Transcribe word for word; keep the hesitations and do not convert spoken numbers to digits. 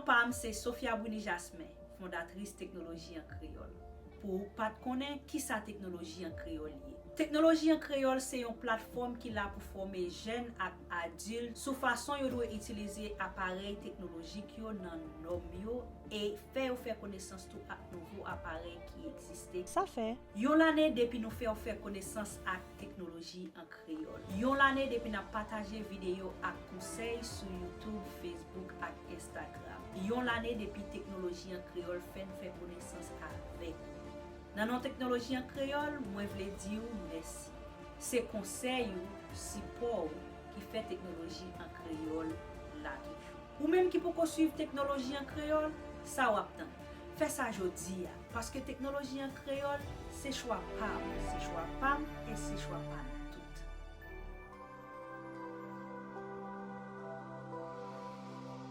Pa m se Sophia Bruni Jasmin, fondatris Teknoloji an Kreyòl. Pou ou k pa t konnen, kisa Teknoloji an Kreyòl ye? Teknoloji an Kreyòl se yon platfòm ki la pou fòme jèn ak adilt sou fason yo dwe itilize aparèy teknolojik yo nan nòm yo e fè yo fè konesans tou ak nouvo aparèy ki egziste. Sa fè yon lane depi nou fè w fè konesans ak Teknoloji an Kreyòl. Yon lane depi n ap pataje videyo ak konsèy sou YouTube, Facebook ak Instagram. Yon lane depi Teknoloji an Kreyòl fè n fè konesans avèk ou. Nan non Teknoloji an Kreyòl, mwen vle di w mèsi. Se konsèy ou, sipò ou ki fè Teknoloji an Kreyòl la toujou. Ou menm ki poko swiv Teknoloji an Kreyòl, sa w ap tann? Fè sa jodi a, paske Teknoloji an Kreyòl se chwa pa w, se chwa pa